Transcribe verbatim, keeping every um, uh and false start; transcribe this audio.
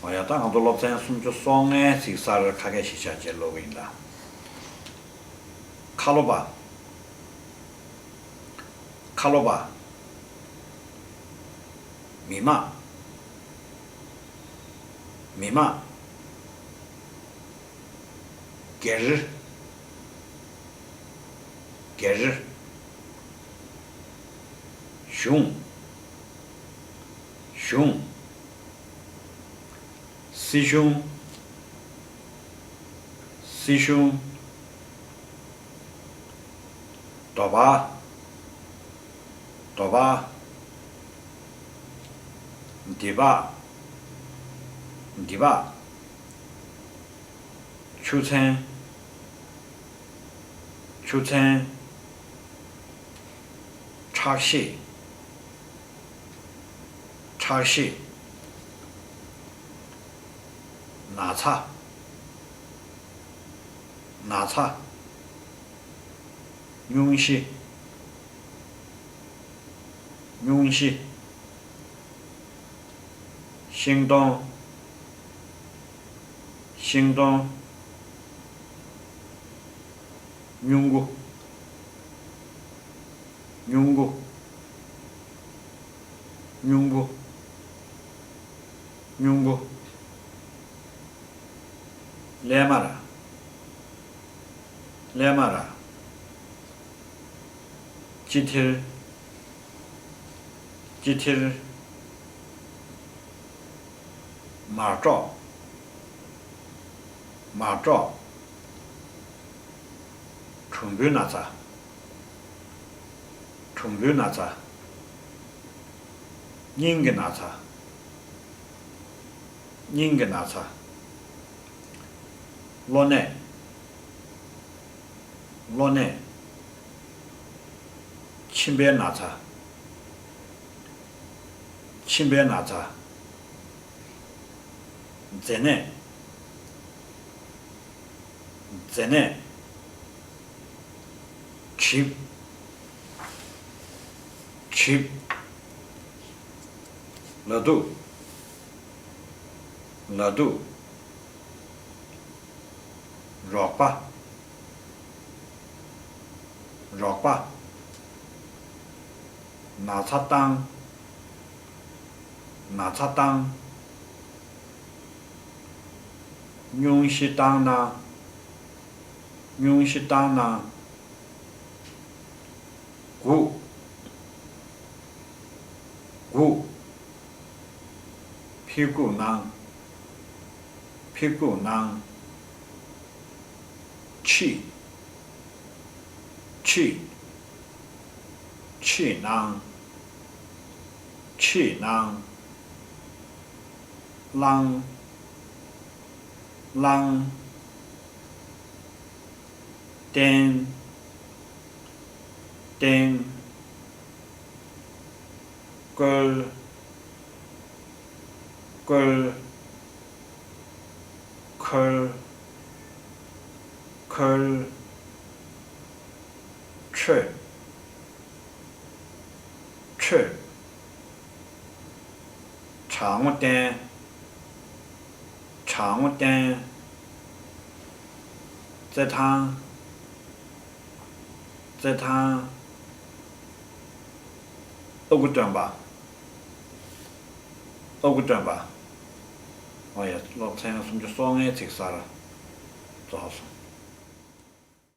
འོ་ཡ། ད་ང་ཚོ་སློབ་ཚན་སུམ་ཅུ་སོ་ལྔའི་ཚིག་གསར་ཁ་སྐད་གཞི་བཞག་བྱས་ཀློག་གི་ཡིན་ད། ཁ་ལོ་པ། ཁ་ལོ་པ། མི་དམངས། མི་དམངས། སྒེར། སྒེར། གཞུང་། གཞུང་། སྲིད་གཞུང་། སྲིད་གཞུང་། དོ་པ། དོ་པ། སྡིག་པ། སྡིག་པ། ཆུ་ཚན། ཆུ་ཚན། ཁྲག་ཤེད། ཁྲག་ཤེད། ན་ཚ། ན་ཚ། སྙུང་གཞི། སྙུང་གཞི། ཤིང་སྡོང་། ཤིང་སྡོང་། སྨྱུ་གུ། སྨྱུ་གུ། སྨྱུ་གུ། སྨྱུ་གུ། ཀླད་མར། ཀླད་མར། སྤྱི་ཐེར། སྤྱི་ཐེར། མར་འབྲོག། མར་འབྲོག། གྲུམ་བུའི་ན་ཚ། གྲུམ་བུའི་ན་ཚ། སྙིང་གི་ན་ཚ། སྙིང་གི་ན་ཚ། གློ་ནད། གློ་ནད། མཆིན་པའི་ན་ཚ། མཆིན་པའི་ན་ཚ། མཛེ་ནད། མཛེ་ནད། གྲིབ། གྲིབ། ལ་དུག། ལ་དུག། རོགས་པ། རོགས་པ། ན་ཚ་བཏང་། ན་ཚ་བཏང་། སྙུང་གཞི་བཏང་ན། སྙུང་གཞི་བཏང་ན། སྒུག། སྒུག། ཕྱི་སྒུག་གནང་། ཕྱི་སྒུག་གནང་། ཁྲིད། ཁྲིད། ཁྲིད་གནང་། ཁྲིད་གནང་། བླང་། བླང་། བསྟན། བསྟན། བསྐོལ། བསྐོལ། ཁོལ། ཁོལ། འཕྲོད། འཕྲོད། གྲང་མོ་བསྟེན། གྲང་མོ་བསྟེན། རྩེད་ཐང་། རྩེད་ཐང་། ཨ་ཁུ་སྟོན་པ། ཨ་ཁུ་སྟོན་པ། ཨོ་ཡ། སློབ་ཚན་སུམ་ཅུ་སོ་ལྔའི་ཚིག་གསར་རྫོགས་སོང་།